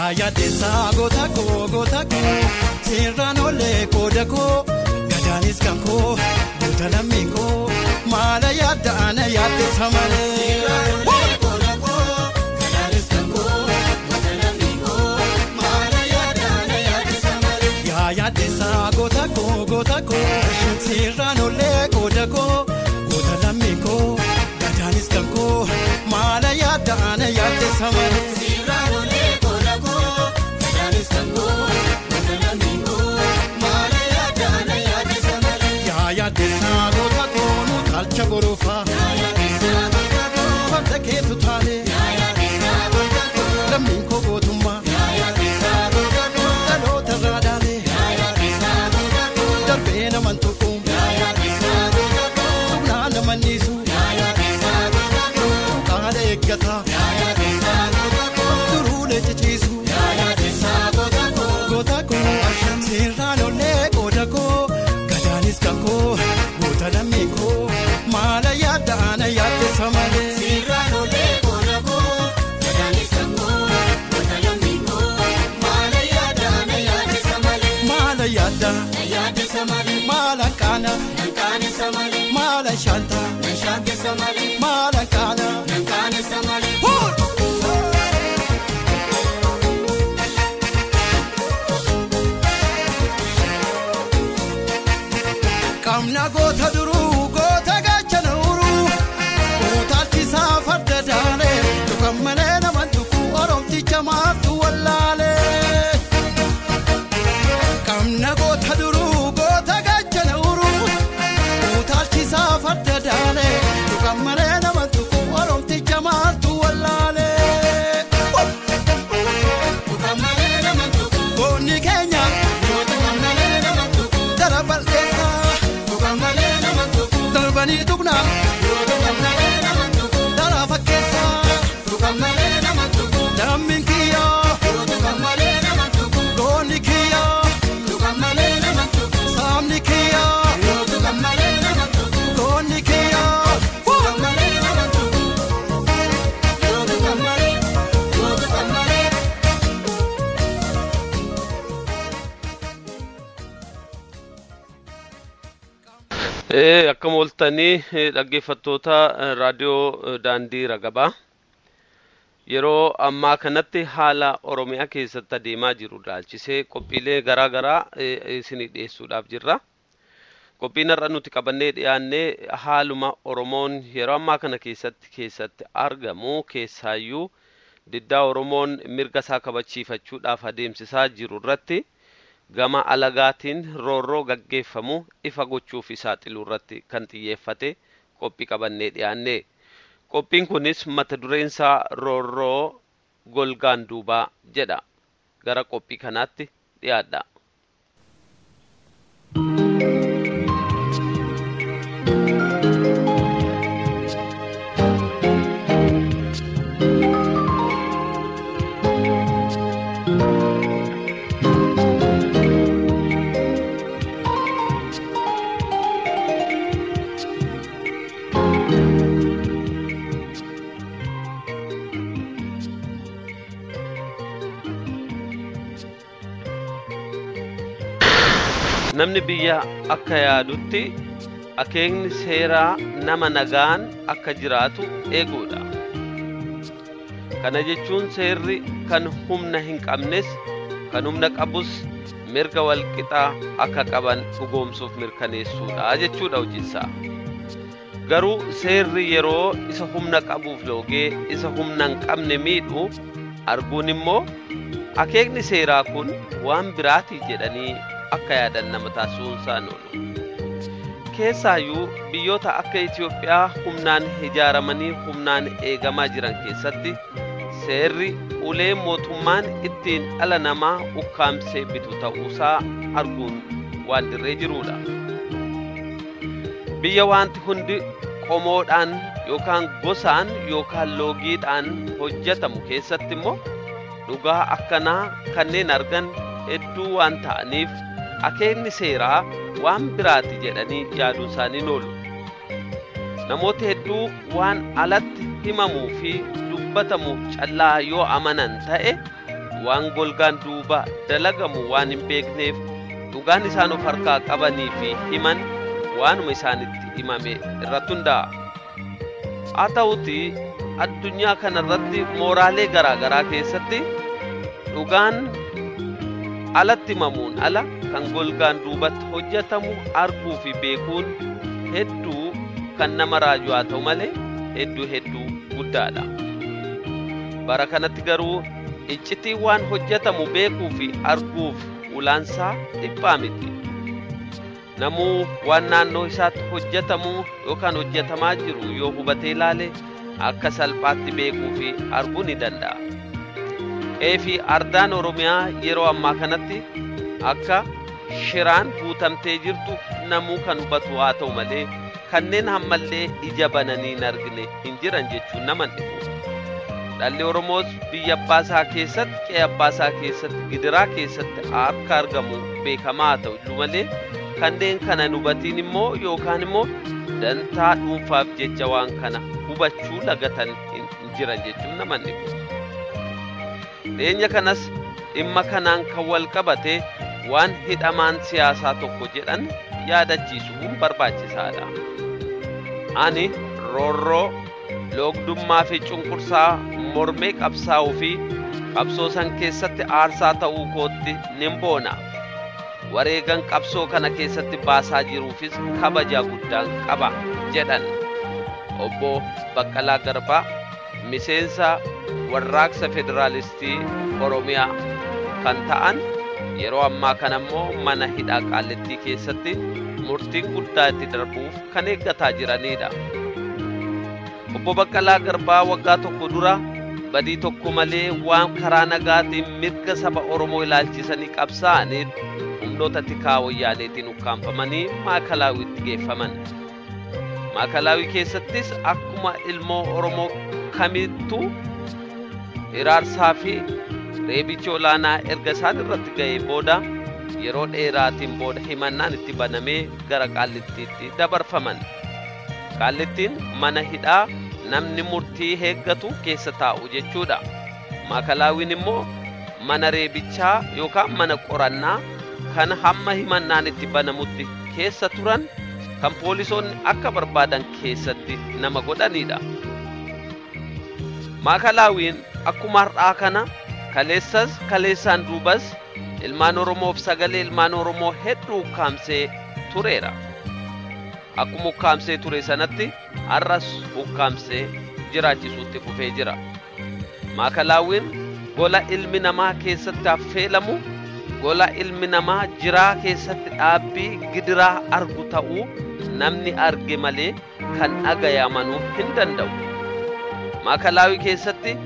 Yaa yaaddeessaa goota koo goota koo seeraan olee qooda koo gadaanis kan koo goota lammii koo maala yaadda ana yaaddeessa malee. Seeraan olee qooda koo gadaanis kan koo goota lammii koo maala yaadda ana yaaddeessa malee. Yaa yaaddeessaa goota koo goota koo seeraan olee qooda koo goota lammii koo gadaanis kan koo maala yaadda ana yaaddeessa malee. Seeraan olee qooda koo gadaanis kan koo goota lammii koo maala yaadda ana yaaddeessa malee. Yaa yaaddeessaa goota koo nu taalcha gorofaa. Yaa yaaddeessaa goota koo Farda keetu taalee yaa yaaddeessaa goota koo lammiin koo gootummaa yaa yaaddeessaa goota koo dhaloota irraa dhaalee yaa yaaddeessaa goota koo darbee naman tuqu yaa yaaddeessaa goota koo tuqnaa nama niisu yaa yaaddeessaa goota koo tuqaala eeggataa yaa yaaddeessaa goota koo duruulee ciciisu yaa yaaddeessaa goota koo goota koo seeraan olee qooda koo gadaanis kan koo goota lammii koo maala yaadda ana yaaddeessa malee. Seeraan olee qooda koo gadaanis kan koo goota lammii koo maala yaadda ana yaaddeessa malee. Maala yaadda Na yaaddeessa malee maala qaana nan qaanessa malee maala shaanta nan shaantessa malee maala qaana. nan qaanessa malee. Qabna goota duruu goota gaachana uruu utaalchisaa farda daalee tuqan malee nama tuqu oromticha maaltu wallaalee. Qabna goota duruu goota gaachana uruu utaalchisaa farda daalee tuqan malee nama tuqu oromticha maaltu wallaalee. Tuqan malee nama tuqu Goonni keenya tuqan malee nama tuqu dara bal'eessaa tuqan malee nama tuqu darbanii tuqnaa tuqan malee nama tuqu dara fakkeessaa tuqan malee nama tuqu lammiin kiyyaa tuqan malee nama tuqu goonni kiyyaa tuqan malee nama tuqu saamni kiyyaa tuqan malee nama tuqu goonni kiyyaa. tuqan malee nama tuqu tuqan malee tuqan malee. Akkam ooltanii dhaggeeffattoota raadiyoo daandii ragabaa. Yeroo ammaa kanatti haala Oromiyaa keessatti adeemaa jiru ilaalchisee qophiilee garaa garaa isinii dhiyeessuudhaaf jirra. Qophiin har'a nuti qabannee dhiyaannee haaluma Oromoon yeroo ammaa kana keessatti argamu keessaayyuu diddaa Oromoon mirga isaa kabachiifachuudhaaf adeemsisaa jiru irratti gama alagaatiin roorroo gaggeeffamu ifa gochuuf saaxiluu irratti kan xiyyeeffate qophii qabannee dhiyaanne. Qophiin kunis mata dureen isaa roorroo golgaan duubaa jedha. Gara qophii kanaatti dhiyaadha. Namni biyya akka yaadutti akeekni seeraa nama nagaan akka jiraatu eeguudha. Kana jechuun seerri kan humna hin qabnes kan humna qabus mirga walqixaa akka qaban dhugoomsuuf mirkaneessuudha jechuudha hojiinsaa. Garuu seerri yeroo isa humna qabuuf loogee isa humna hin qabne miidhu arguun immoo akeekni seeraa kun waan biraatii jedhanii akka yaadan nama taasisuun isaan oolu. Keessaayyuu biyyoota akka Itoophiyaa humnaan ijaaramanii humnaan eegamaa jiran keessatti seerri ulee mootummaan ittiin dhala namaa ukkaamsee bitu ta'uusaa arguun waan dirree jirudha. Biyya wanti hundi qomoodhaan yookaan gosaan yookaan loogiidhaan hojjetamu keessatti immoo dhugaa akkanaa kanneen argan hedduu waan ta'aniif akeekni seeraa waan biraati jedhanii yaaduun isaanii hin oolu. Namoota hedduu waan alatti himamuu fi dubbatamu callaa yoo amanan ta'e waan golgaan duuba dalagamu waan hin beekneef dhugaan isaan of harkaa qabanii fi himan waanuma isaanitti himame irratti hundaa'a. Haa ta'uti addunyaa kanarratti mooraalee garaa garaa keessatti dhugaan alatti himamuun ala kan golgaan duubatti hojjetamu arguu fi beekuun hedduu kan nama raaju haa ta'u malee hedduu hedduu guddaadha. Bara kanatti garuu iccitii waan hojjetamu beekuu fi arguuf ulaansaa dhiphaa miti. Namuu waan naannoo isaatti hojjetamu yookaan hojjetamaa jiru yoo hubatee ilaale akka salphaatti beekuu fi arguu ni danda'a. Qe'ee fi ardaan Oromiyaa yeroo ammaa kanatti akka shiraan guutamtee jirtu namuu kan hubatu haa ta'u malee kanneen ammallee ija bananii hin argine hin jiran jechuun nama hin dhibu. Dhalli Oromoos biyya abbaasaa keessatti, qe'ee abbaasaa keessatti, gidiraa keessatti akka argamu beekamaa haa ta'u iyyuu malee kanneen kana hin hubatiin immoo yookaan immoo dantaa dhuunfaaf jecha waan kana hubachuu lagatan hin jiran jechuun nama hin dhibu. Dhiyeenya kanas dhimma kanaan kan wal qabate waan hidhamaan siyaasaa tokko jedhan yaadachiisuun barbaachisaadha. Ani roorroo loogdummaa fi cunqursaa mormee qabsaa'uu fi qabsoo san keessatti aarsaa ta'uu kootti nin boona. Wareegan qabsoo kana keessatti baasaa jiruufis kabaja guddaan qaba jedhan obbo Baqqalaa Garbaa miseensa warraaqsa federaalistii Oromiyaa kan ta'an yeroo ammaa kana immoo mana hidhaa Qaallittii keessatti murtiin guddaa itti darbuuf kan eeggataa jiranidha. Obbo Baqqalaa Garbaa waggaa tokko dura badii tokko malee waan karaa nagaatiin mirga saba Oromoo ilaalchisanii qabsaa'aniif humnoota tikaa wayyaaneetiin ukkaanfamanii Maakalawiitti geeffaman. Maakalaawii keessattis akkuma ilmoo Oromoo kamittuu hiraarsaa fi reebichi olaanaa erga isaan irratti ga'ee booda yeroo dheeraatiin booda himannaan itti banamee gara Qaallittiitti dabarfaman. Qaallittiin mana hidhaa namni murtii eeggatu keessa taa'u jechuudha. Maakalaawiin immoo mana reebichaa yookaan mana qorannaa kan hamma himannaan itti banamutti keessa turan kan poolisoonni akka barbaadan keessatti nama godhanidha. Maakalaawiin akkuma har'aa kana kaleessas kaleessaan duubas ilmaan Oromoof sagalee ilmaan Oromoo hedduu ukkaamsee tureera. Akkuma ukkaamsee ture sanatti har'as ukkaamsee jiraachisuutti fufee jira. Maakalaawiin gola ilmi namaa keessatti affeelamu, gola ilmi namaa jiraa keessatti dhaabbii gidiraa argu ta'uu namni arge malee kan dhagayamanuu hin danda'u. Maakalaawii keessatti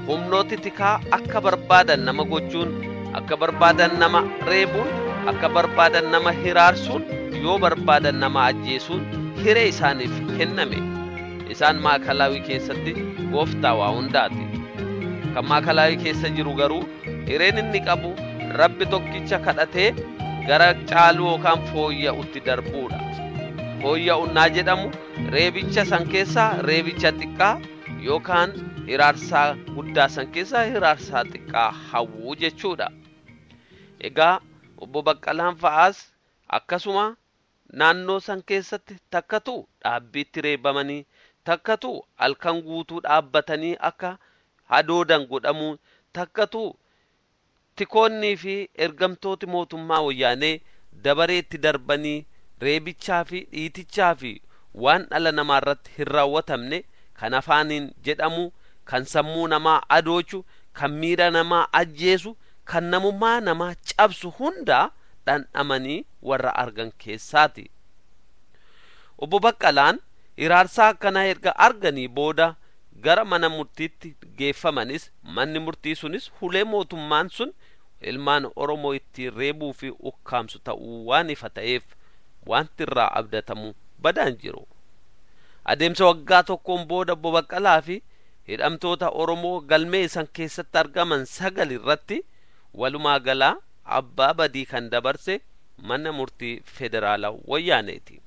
humnooti tikaa akka barbaadan nama gochuun, akka barbaadan nama reebuun, akka barbaadan nama hiraarsuun, yoo barbaadan nama ajjeesuun hiree isaaniif kenname. Isaan maakalaawii keessatti gooftaa waa hundaati. Kan maakalaawii keessa jiru garuu hireen inni qabu Rabbi tokkicha kadhatee gara caaluu yookaan fooyya'utti darbuudha. Fooyya'unnaa jedhamu reebicha san keessaa reebicha xiqqaa yookaan hiraarsaa guddaa san keessaa hiraarsaa xiqqaa hawwuu jechuudha. Egaa obbo Baqqalaan fa'aas akkasuma naannoo san keessatti takkatu dhaabbiitti reebamanii, takkatu halkan guutuu dhaabbatanii akka hadoodan godhamuu, takkatu tikoonnii fi ergamtooti mootummaa wayyaanee dabareetti darbanii reebichaa fi dhiitichaa fi waan dhala namaa irratti hin raawwatamne kan afaaniin jedhamu, kan sammuu namaa adoochu, kan miira namaa ajjeesu, kan namummaa namaa cabsu hunda dhandhamanii warra argan keessaati. Obbo Baqqalaan hiraarsaa akkanaa erga arganii booda gara mana murtiitti geeffamanis manni murtii sunis hulee mootummaan sun ilmaan Oromoo ittiin reebuu fi ukkaamsu ta'uu waan ifa ta'eef wanti irraa abdatamu badaan jiru. Adeemsa waggaa tokkoon booda obbo Baqqalaa fi hidhamtoota Oromoo galmee isan keessatti argaman 9 irratti walumaa galaa abbaa badii kan dabarse mana murtii federaala wayyaaneeti.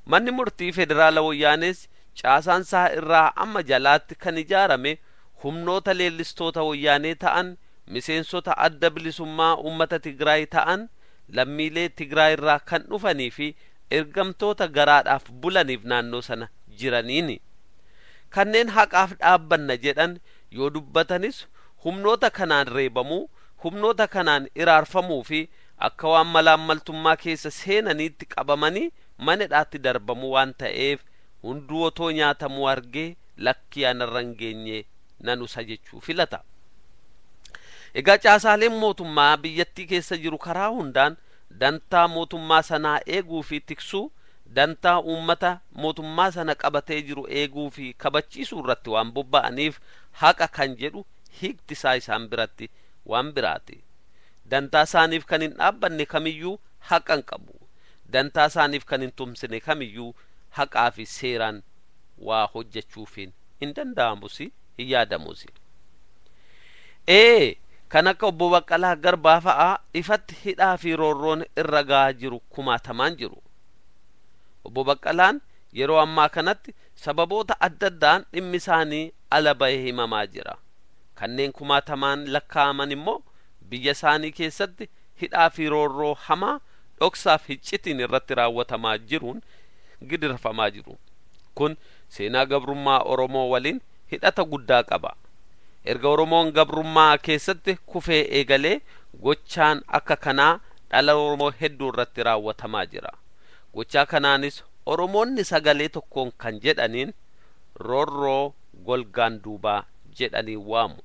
Manni murtii federaala wayyaanees caasaan isaa irraa amma jalaatti kan ijaarame humnoota leellistoota wayyaanee ta'an miseensota adda bilisummaa uummata Tigraay ta'an lammiilee Tigraay irraa kan dhufanii fi ergamtoota garaadhaaf bulaniif naannoo sana jiraniini. Kanneen haqaaf dhaabbanna jedhan yoo dubbatanis humnoota kanaan reebamuu, humnoota kanaan iraarfamuu fi akka waan malaammaltummaa keessa seenaniitti qabamanii mana hidhaatti darbamuu waan ta'eef hunduu otoo nyaatamuu argee lakkii anarra hin geenye nanusa jechuu filata. Egaa caasaaleen mootummaa biyyattii keessa jiru karaa hundaan dantaa mootummaa sanaa eeguu fi tiksuu, dantaa uummata mootummaa sana qabatee jiru eeguu fi kabachiisuu irratti waan bobba'aniif haqa kan jedhu hiikti isaa isaan biratti waan biraati. Dantaa isaaniif kan hin dhaabbanne kamiyyuu haqa hin qabu. Dantaa isaaniif kan hin tumsine kamiyyuu haqaa fi seeraan waa hojjechuufiin hin danda'amus hin yaadamus. Ee, kan akka obbo Baqqalaa Garbaa fa'aa ifatti hidhaa fi roorroon irra gahaa jiru kumaatamaan jiru. Obbo Baqqalaan yeroo ammaa kanatti sababoota adda addaan dhimmi isaanii ala bahee himamaa jira. Kanneen kumaatamaan lakkaa'aman immoo biyya isaanii keessatti hidhaa fi roorroo hamaa dhoksaaf hiccitiin irratti raawwatamaa jiruun gidirfamaa jiru. Kun seenaa gabrummaa Oromoo waliin hidhata guddaa qaba. Erga Oromoon gabrummaa keessatti kufee eegalee gochaan akka kanaa dhala Oromoo hedduu irratti raawwatamaa jira. Gochaa kanaanis Oromoonni sagalee tokkoon kan jedhaniin roorroo golgaan duubaa jedhanii waamu.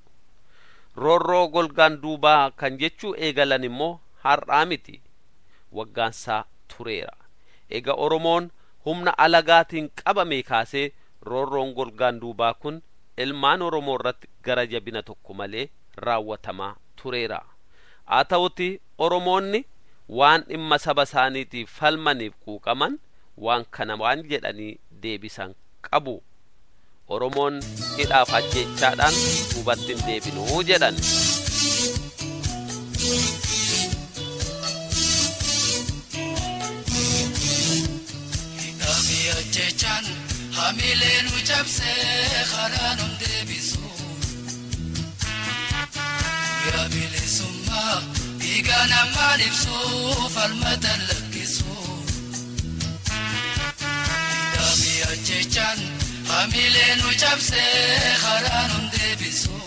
Roorroo golgaan duubaa kan jechuu eegalan immoo har'aa miti. Waggaansaa tureera. Egaa Oromoon humna alagaatiin qabame kaasee roorroon golgaan duubaa kun ilmaan Oromoo irratti gara jabina tokko malee raawwatamaa tureera. Haa ta'uti Oromoonni waan dhimma saba isaaniitiif falmaniif quuqaman waan kana waan jedhanii deebisan qabu. Oromoon hidhaaf ajjeechaadhaan duubatti hin deebinuu jedhan. Hidhaa fi ajjeechaan hamilee nu cabsee karaa nu deebisu. Guyyaa bilisummaa dhiiga namaan ibsu falmata lakkisu. Hidhaa fi ajjeechaan hamilee nu cabsee karaa nu deebisu.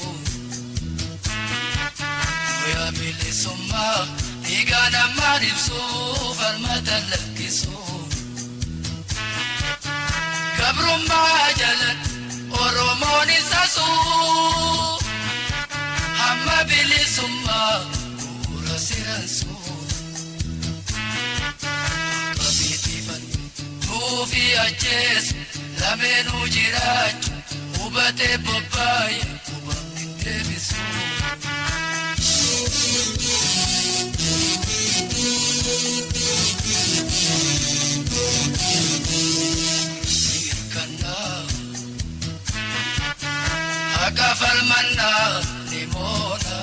Guyyaa bilisummaa dhiiga namaan ibsu falmata lakkisu. Gabrummaa jalan Oromoon isa suu hamma bilisummaa bu'uura siransu. Qabiitifan tuufi ajjeesu lameenuu jiraachu hubatee bobbaaye hubamni hin deebisu. Hirkannaa haqa falmannaa ni moona.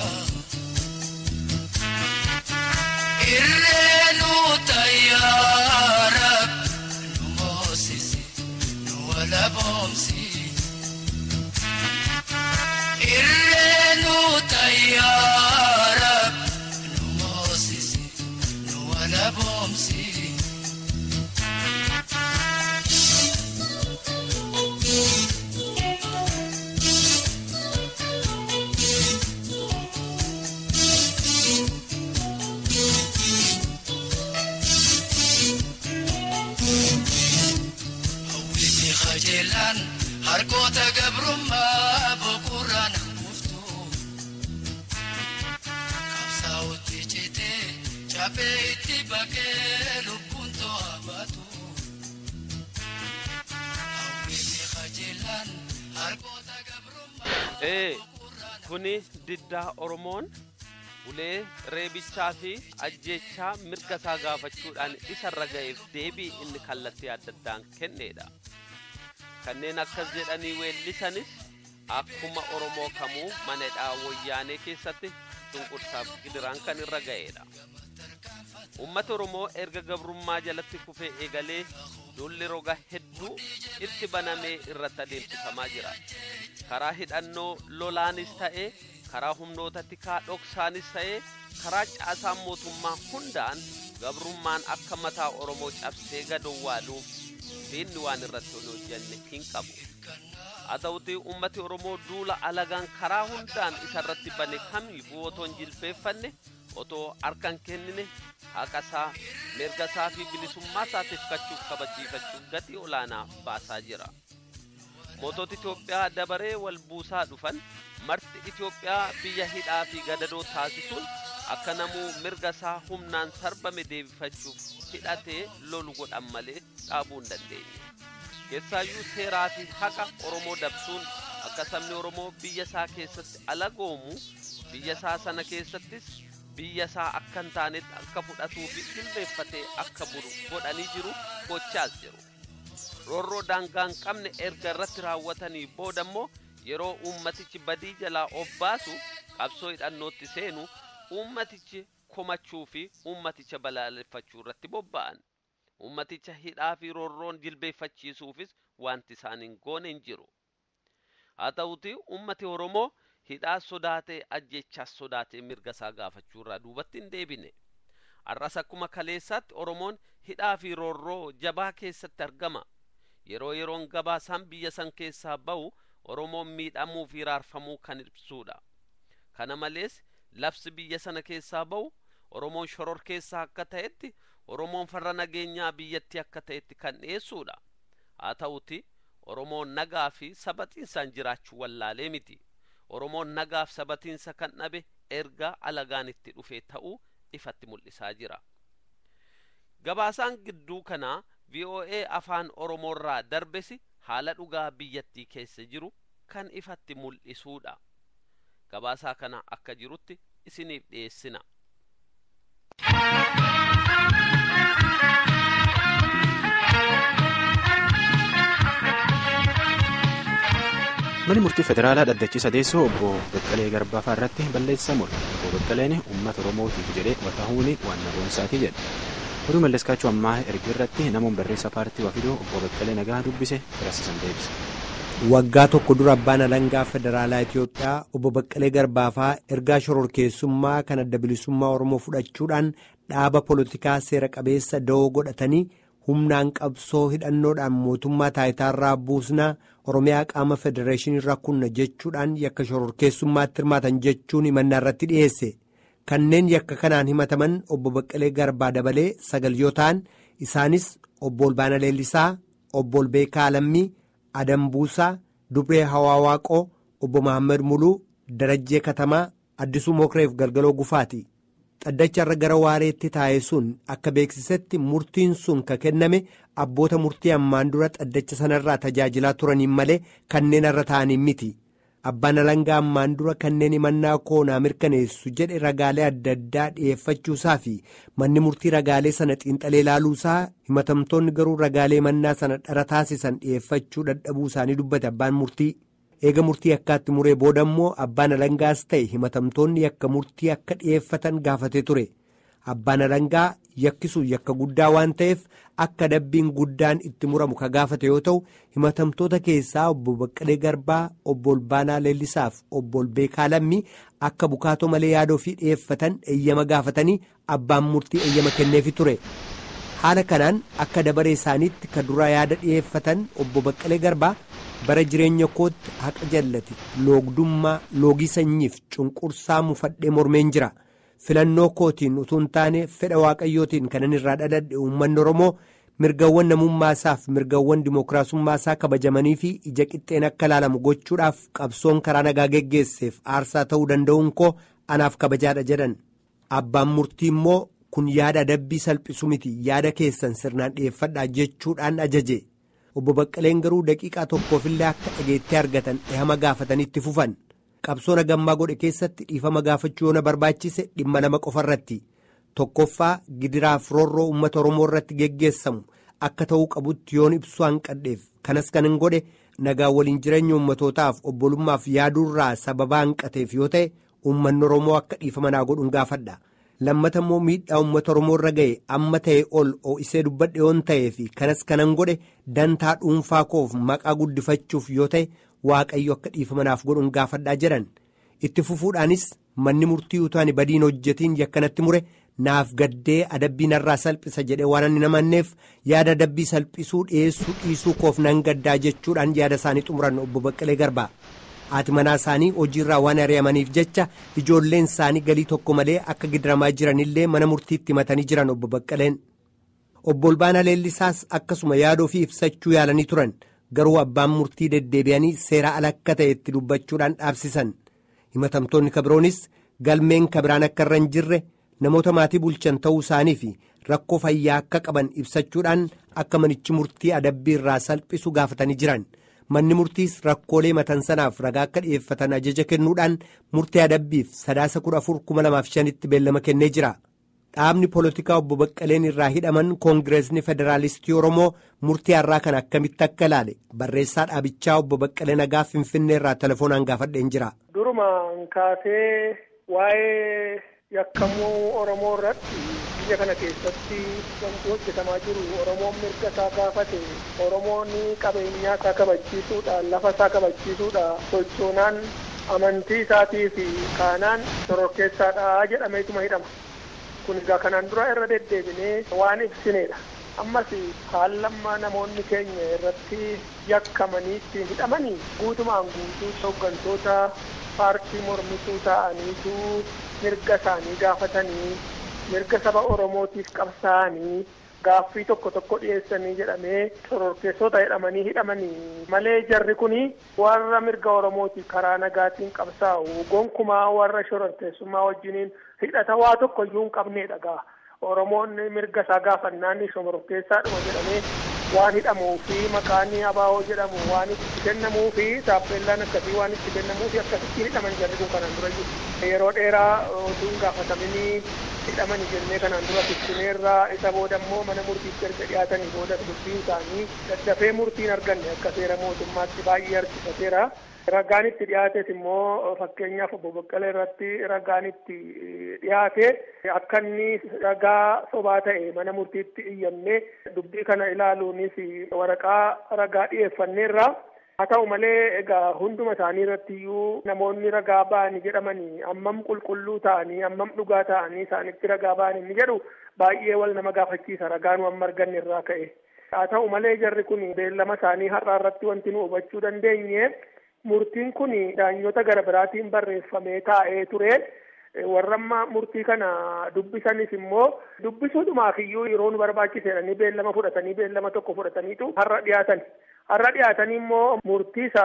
Irree nu tayyaara nu moosisi nu walaboomsi. Irree nu tayyaara nu moosisi nu walaboomsi. Hawwiti qajeelaan harkoota gabrummaa boqorraan hanquftu. Qabsaa'otti citee chaappee itti baqee lubbuun to'a baatu. Hawwiti qajeelaan harkoota gabrummaa Ee, boqorraan kuni diddaa Oromoon ulee reebichaa fi ajjeechaa mirga isaa gaafachuudhaan isarra ga'eef deebii inni kallattii adda addaan kenneedha. Kanneen akkas jedhanii weellisanis akkuma Oromoo kamuu mana hidhaa wayyaanee keessatti cunqursaaf gidiraan kan irra ga'eedha. Uummata Oromoo erga gabrummaa jalatti kufee eegalee duulli roga hedduu itti banamee irratti adeemsifamaa jira. Karaa hidhannoo lolaanis ta'ee Karaa humnoota tikaa dhoksaanis ta'ee karaa caasaa mootummaa hundaan gabrummaan akka mataa Oromoo cabsee gadowwaaluuf diinni waan irratti hin hojjenne hin qabu. Haa ta'utii uummati Oromoo duula alagaan karaa hundaan isarratti bane kamiifuu otoo hin jilbeeffanne, otoo harka hin kennine, haqa isaa, mirga isaa fi bilisummaa isaa tifkachuuf kabachiifachuuf gatii olaanaa baasaa jira. Mootota Itoophiyaa dabaree wal buusaa dhufan marti Itoophiyaa biyya hidhaa fi gadadoo taasisuun akka namuu mirga isaa humnaan sarbame deebifachuuf hidhatee lolu godhan malee dhaabuu hin dandeenye. Keessaayyuu seeraa fi haqa Oromoo dabsuun akka sabni Oromoo biyya isaa keessatti alagoomu, biyya isaa sana keessattis biyya isaa akka hin taanetti akka fudhatuu fi jilbeeffatee akka bulu godhanii jiru, gochaas jiru. Roorroo daangaa hin qabne erga irratti raawwatanii booda immoo yeroo uummatichi badii jalaa of baasu qabsoo hidhannootti seenu uummatichi komachuu fi uummaticha balaaleffachuu irratti bobba'an. Uummaticha hidhaa fi roorroon jilbeeffachiisuufis wanti isaan hin goone hin jiru. Haa ta'utii uummati Oromoo hidhaa sodaatee, ajjeechaas sodaatee mirga isaa gaafachuu irraa duubatti hin deebine. Har'as akkuma kaleessaatti Oromoon hidhaa fi roorroo jabaa keessatti argama. Yeroo yeroon gabaasaan biyya san keessaa ba'u Oromoon miidhamuu fi raarfamuu kan ibsudha. Kana malees labsi biyya sana keessaa ba'u Oromoon shoror keessaa akka ta'etti, Oromoon farra nageenyaa biyyattii akka ta'etti kan dhiyeessudha. Haa ta'uti Oromoon nagaa fi sabatiinsaan jiraachuu wallaalee miti. Oromoon nagaa fi sabatiinsa kan dhabe erga alagaan itti dhufee ta'uu ifatti mul'isaa jira. Gabaasaan gidduu kanaa VOA afaan Oromoorraa darbesi haala dhugaa biyyattii keessa jiru kan ifatti mul'isuudha. Gabaasaa kana akka jirutti isiniif dhiyeessina. Manni murtii federaalaa dhaddachi sadeessoo obbo Baqqalee Garbaafaa irratti balleessaa mure. Obbo Baqqaleen uummata Oromootiif jedhee watahuuni waan nagoonsaati jedhe. Oduu Malleskaachuu ammaa erga irratti namoon barreessaa paartii Wafidoo obbo Baqqalee Nagaa dubbise garasiisan deebise. Waggaa tokko dura abbaan alangaa federaalaa Itoophiyaa obbo Baqqalee Garbaafaa ergaa shororkeessummaa kan adda bilisummaa Oromoo fudhachuudhaan dhaaba polotikaa seera qabeessa da'oo godhatanii humnaan qabsoo hidhannoodhaan mootummaa taayitaarraa buusnaa Oromiyaa qaama federeeshiniirraa kunna jechuudhaan yakka shororkeessummaatti hirmaatan jechuun himannaa irratti dhiyeesse. Kanneen yakka kanaan himataman obbo Baqqalee Garbaa dabalee 9 yoo ta'an isaanis obbo Olbaana Leellisaa, obbo Olbeekaa Lammii, Adam Buusaa, Dubree Hawaa Waaqoo, obbo Mahammad Muluu, Darajjee Katamaa, Addisuu Mokreef Galgaloo Gufaati. Xaddacha irra gara waareetti taa'e sun akka beeksisetti murtiin sun ka kenname abboota murtii ammaan dura xaddacha sanarraa tajaajilaa turaniin malee kanneen irra ta'aniin miti. Abbaan alangaa ammaan dura kanneen himannaa koonaa mirkaneessu jedhe ragaalee adda addaa dhiyeeffachuusaa fi manni murtii ragaalee sana xiinxalee ilaaluusaa, himatamtoonni garuu ragaalee himannaa sana dhara taasisan dhiyeeffachuu dadhabuu isaanii dubbate abbaan murtii. Eega murtii akkaatti muree booda immoo abbaan alangaas ta'e himatamtoonni yakka murtii akka dhiyeeffatan gaafatee ture. Abbaan alangaa yakkisuun yakka guddaa waan ta'eef akka adabbiin guddaan itti muramu ka gaafate yoo ta'u, himatamtoota keessaa obbo Baqqalee Garbaa, obbo Olbaanaa Leellisaaf obbo Olbeekaa Lammii akka bukaatoo malee yaadoo fi dhiyeeffatan eeyyama gaafatanii abbaan murtii eeyyama kenneefi ture. Haala kanaan akka dabaree isaaniitti ka duraa yaada dhiyeeffatan obbo Baqqalee Garbaa bara jireenya kootti haqa jallate, loogdummaa, loogii sanyiif cunqursaa mufadhee mormeen jira. Filannoo kootiin utuu hin taane fedha waaqayyootiin kanan irraa dhaladhe uummanni Oromoo mirgawwan namummaa isaaf mirgawwan dimookiraasummaa isaa kabajamanii fi ija qixxeen akka ilaalamu gochuudhaaf qabsoon karaa nagaa geggeesseef aarsaa ta'uu danda'uun koo anaaf kabajaadha jedhan. Abbaan murtii immoo kun yaada adabbii salphisu miti, yaada keessan sirnaan dhiyeeffadhaa jechuudhaan ajaje. Obbo Baqqaleen garuu daqiiqaa tokkoofillee akka dhageettee argatan ehama gaafatanii itti fufan. Qabsoo nagammaa godhe keessatti dhiifama gaafachuu yoo na barbaachise dhimma lama qofa irratti. Tokkoffaa, gidiraaf roorroo uummata Oromoo irratti geggeessamu akka ta'uu qabutti yoon ibsuu hanqadheef, kanas kan hin godhe nagaa waliin jireenya uummatootaaf obbolummaaf yaaduurraa sababa hanqateef yoo ta'e uummanni Oromoo akka dhiifama naa godhuun gaafadha. Lammata immoo miidhaa uummata Oromoo irra ga'e amma ta'e ol ho'isee dubbadhe yoon ta'ee fi kanas kanan godhe dantaa dhuunfaa koof maqaa guddifachuuf yoo ta'e Waaqayyo akka dhiifama naaf godhuun gaafadhaa jedhan. Itti fufuudhaanis manni murtii utuu ani badiin hojjetiin yakkanatti mure naaf gaddee adabbii narraa salphisa jedhee waan ani namanneef yaada adabbii salphisuu dhiyeessuu dhiisuu koof nan gaddaa jechuudhaan yaada isaanii xumuran obbo Baqqalee Garbaa. Haati manaa isaanii hojiirraa waan ari'amaniif jecha ijoolleen isaanii galii tokko malee akka gidiramaa jiranillee mana murtiitti himatanii jiran obbo Baqqaleen. Obbo Olbaanaa Leellisaas akkasuma yaadoo fi ibsachuu yaalanii turan garuu abbaan murtii deddeebi'anii seera ala akka ta'e itti dubbachuudhaan dhaabsisan. Himatamtoonni kabiroonis galmeen kabiraan akka irra hin jirre namoota maatii bulchan ta'uu isaanii fi rakkoo fayyaa akka qaban ibsachuudhaan akka manichi murtii adabbii irraa salphisu gaafatanii jiran. Manni murtiis rakkoolee matan sanaaf ragaa akka dhi'eeffatan ajaja kennuudhaan murtii adabbiif sadaasa 14,2005tti beellama kennee jira. Dhaabni poolitikaa obbo Baqqaleen irraa hidhaman Koongireesni Federaalistii Oromoo murtii har'aa kana akkamitti akka ilaale barreessaa dhaabichaa obbo Baqqalee Nagaa Finfinnee irraa telefoonaan gaafadheen jira. Durumaan kaasee waa'ee yakkamuu Oromoo irratti biyya kana keessatti wanti hojjetamaa jiru Oromoon mirga isaa gaafate, Oromoon qabeenyaa isaa kabachiisuudhaan, lafa isaa kabachiisuudhaan, sochoonaan amantii isaatii fi kaanaan shororkeessaadha jedhameetuma hidhama. Kun egaa kanaan dura irra deddeebinee waan ibsineedha. Ammas haalli amma namoonni keenya irratti yakkamanii ittiin hidhamanii guutumaan guutuu hooggantoota paartii mormituu ta'aniitu mirga isaanii gaafatanii mirga saba Oromootiif qabsaa'anii gaaffii tokko tokko dhiyeessanii jedhamee shororkeessota jedhamanii hidhamanii malee jarri kun warra mirga Oromootiif karaa nagaatiin qabsaa'u gonkumaa warra shororkeessummaa wajjiniin hidhata waa tokko iyyuu hin qabneedha gaa. Oromoon mirga isaa gaafannaan shororkeessaadhuma jedhamee waan hidhamuu fi maqaan abaa'oo jedhamu waan itti kennamuu fi taappellaan akkasii waan itti kennamuu fi akkasitti hidhaman jarri kun kanaan dura jiru. Yeroo dheeraa utuu hin gaafataminii hidhamani jennee kanaan dura fiftineerraa isa booda immoo mana murtiitti erga dhiyaatanii booda dubbiin isaanii daddafee murtiin arganne akka seera mootummaatti baay'ee harkifateera. Ragaan itti dhiyaates immoo fakkeenyaaf obbo Baqqalee irratti ragaan itti dhiyaate akka inni ragaa sobaa ta'e mana murtiitti iyyannee dubbii kana ilaaluunis waraqaa ragaa dhiyeeffanneerra. Haa ta'u malee egaa hunduma isaanii irratti iyyuu namoonni ragaa ba'anii jedhamanii ammam qulqulluu ta'anii ammam dhugaa ta'anii isaanitti ragaa ba'anii inni jedhu baay'ee wal nama gaafachiisa ragaan waan arganne irraa ka'e. Haa ta'u malee jarri kun beellama isaanii har'aa irratti wanti nu hubachuu dandeenye murtiin kun daanyota gara biraatiin barreeffamee taa'ee ture. Warra amma murtii kana dubbisanis immoo dubbisuudhumaaf iyyuu yeroo nu barbaachiseedhanii beellama fudhatanii beellama tokko fudhataniitu har'a dhiyaatan. Har'a dhiyaatanii immoo murtii isa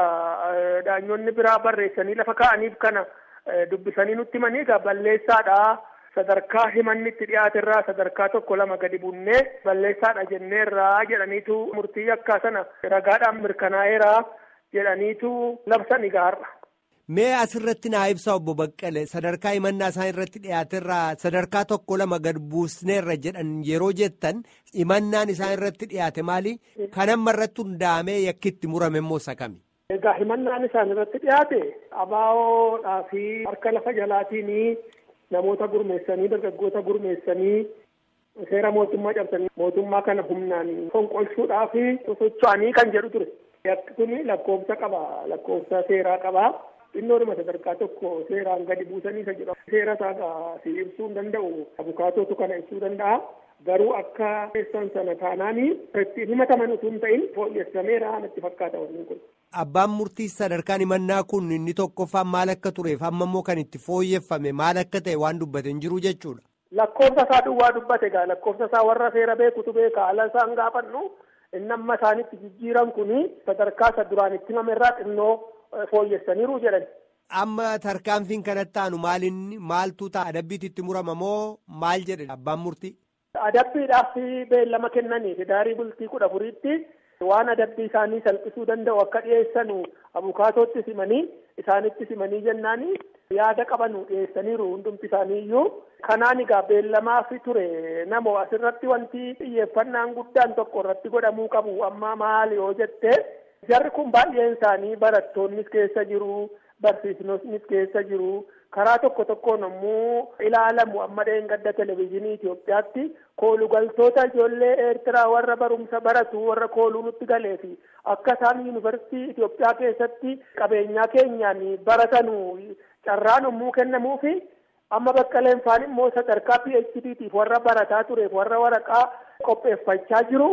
daanyonni biraa barreessanii lafa kaa'aniif kana dubbisanii nutti himanii egaa balleessaadha. Sadarkaa himanni itti dhiyaaterraa sadarkaa tokko lama gadi bunnee balleessaadha jenneerraa jedhaniitu murtii yakkaa sana ragaadhaan mirkanaa'eera jedhaniitu labsan egaa har'a. Mee asirratti naa ibsa obbo Baqqale sadarkaa himannaa isaan irratti dhiyaaterraa sadarkaa tokko lama gad buusneerra jedhan yeroo jettan himannaan isaan irratti dhiyaate maali? Kan amma irratti hundaa'amee yakki itti murame immoo isa kami? Egaa himannaan isaan irratti dhiyaate abaawoodhaa fi harka lafa jalaatiin namoota gurmeessanii dargaggoota gurmeessanii seera mootummaa cabsanii mootummaa kana humnaan fonqolchuudhaa fi socho'anii kan jedhu ture. Yakki kun lakkoofsa qaba lakkoofsa seeraa qaba. Xinnoodhuma sadarkaa tokko seeraan gadi buusanii isa jedhu. Seera isaa si ibsuu hin danda'u. Abukaatootu kana ibsuu danda'a. Garuu akka keessan sana taanaanii ittiin himataman utuu hin ta'in fooyyessameera natti fakkaata wanni kun. Abbaan murtii sadarkaan himannaa kun inni tokkoffaan maal akka tureef amma immoo kan itti fooyyeffame maal akka ta'e waan dubbate hin jiru jechuudha. Lakkoofsa isaa duwwaa dubbate egaa lakkoofsa isaa warra seera beekutu beeka ala isaan gaafannu inni amma isaanitti jijjiiran kun sadarkaa isa duraan itti himame irraa xinnoo fooyyessaniiru jedhan. Amma tarkaanfiin kanatti aanu maalinni maaltu ta'a adabbiitu itti murama moo maal jedhe abbaan murtii? Adabbiidhaaf beellama kennaniif daarii bultii 14tti waan adabbii isaanii salphisuu danda'u akka dhiyeessanu abukaatootti simanii isaanitti simanii jennaani yaada qabanu dhiyeessaniiru hundumti isaanii iyyuu. Kanaan egaa beellamaaf ture namoo asirratti wanti xiyyeeffannaan guddaan tokko irratti godhamuu qabu amma maali yoo jette jarri kun baay'een isaanii barattoonnis keessa jiru barsiisonnis keessa jiru Karaa tokko tokkoon immoo ilaalamu amma dheengadda televezyiinii Itoophiyaatti koolugaltoota ijoollee Eertiraa warra barumsa baratu warra kooluu nutti galee fi akka isaan yuunivarsiitii Itoophiyaa keessatti qabeenyaa keenyaan baratanu carraan immoo kennamuufi amma Baqqaleen faan immoo sadarkaa PhDtiif warra barataa tureef warra waraqaa qopheeffachaa jiru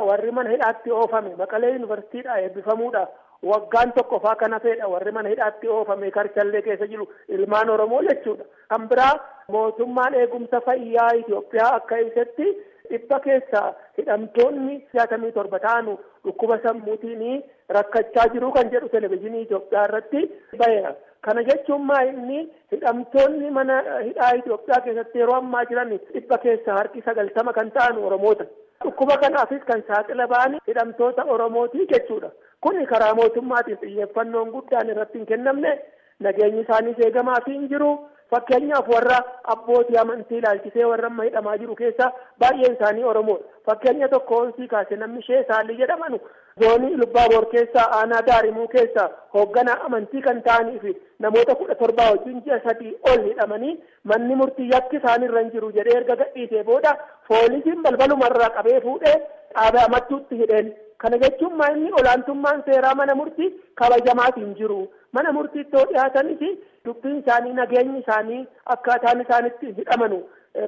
warri mana hidhaatti oofame Maqalee yuunivarsiitiidha eebbifamuudha. Waggaan tokko faa kana fedha warri mana hidhaatti oofame karchallee keessa jiru ilmaan Oromoo jechuudha. Kan biraa mootummaan eegumsa fayyaa Itoophiyaa akka ibsetti 100 keessaa hidhamtoonni 67 ta'anu dhukkuba sammuutiin rakkachaa jiru kan jedhu televezyiinii Itoophiyaa irratti baheera. Kana jechuun maa inni hidhamtoonni mana hidhaa Itoophiyaa keessatti yeroo ammaa jiran 100 keessaa harki 90 kan ta'an Oromoota. Dhukkuba kanaafis kan saaxila ba'an hidhamtoota Oromootii jechuudha. Kuni karaa mootummaatiin xiyyeeffannoon guddaan irratti hin kennamne nageenyi isaaniis eegamaa fi hin jiru. Fakkeenyaaf warra abbootii amantii ilaalchisee warra amma hidhamaa jiru keessaa baay'een isaanii Oromoodha. Fakkeenya tokko onsii kaase namni ishee Saalli jedhamanu zoonii Lubbaaboor keessaa aanaa Daarimuu keessaa hoogganaa amantii kan ta'anii fi namoota 17 wajjin ji'a 3 ol hidhamanii manni murtii yakki isaanirra hin jiru jedhee erga gadhiisee booda poolisiin balbalumarraa qabee fuudhee dhaabee amattuutti hidheen. Kana jechuun maa inni olaantummaan seeraa mana murtii kabajamaas hin jiru. Mana murtiitti yoo dhiyaatanis dubbiin isaanii nageenyi isaanii akkaataan isaanitti hidhamanu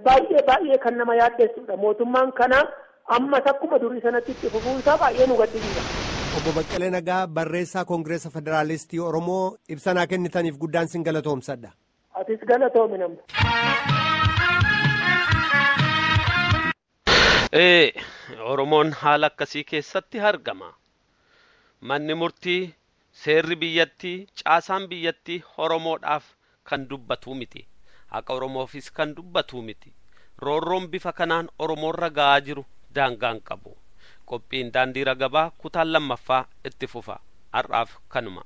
baay'ee baay'ee kan nama yaaddessudha. Mootummaan kana ammas akkuma durii sanatti itti fufuunsaa baay'ee nu gaddisiisa. Obbo Baqqalee Nagaa barreessaa Koongireesa Federaalistii Oromoo ibsanaa kennitaniif guddaan sin galatoomsadha. Atis galatoomi namni. Oromoon haala akkasii keessatti argama. Manni murtii, seerri biyyattii, caasaan biyyattii Oromoodhaaf kan dubbatu miti. Haqa Oromoofis kan dubbatu miti. Roorroon bifa kanaan Oromoorra ga'aa jiru daangaan qabu. Qophiin daandii ragabaa kutaan lammaffaa itti fufa. Har'aaf kanuma.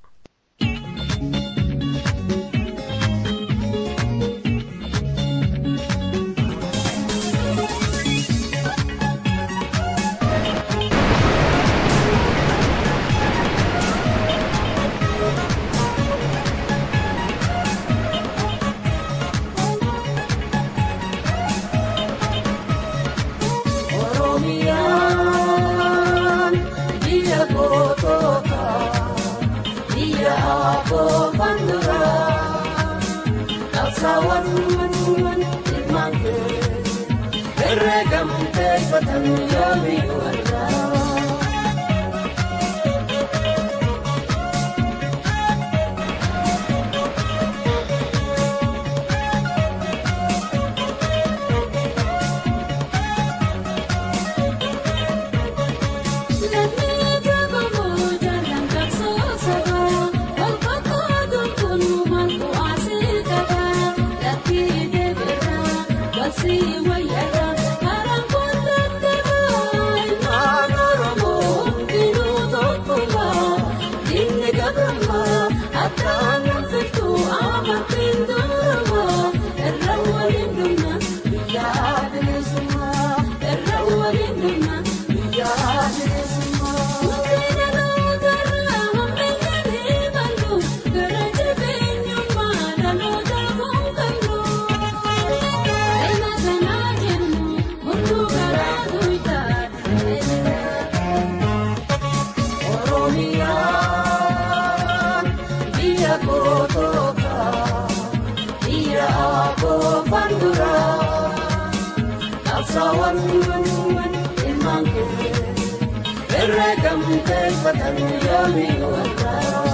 Irreegamtee fatanuu yoomii warraa.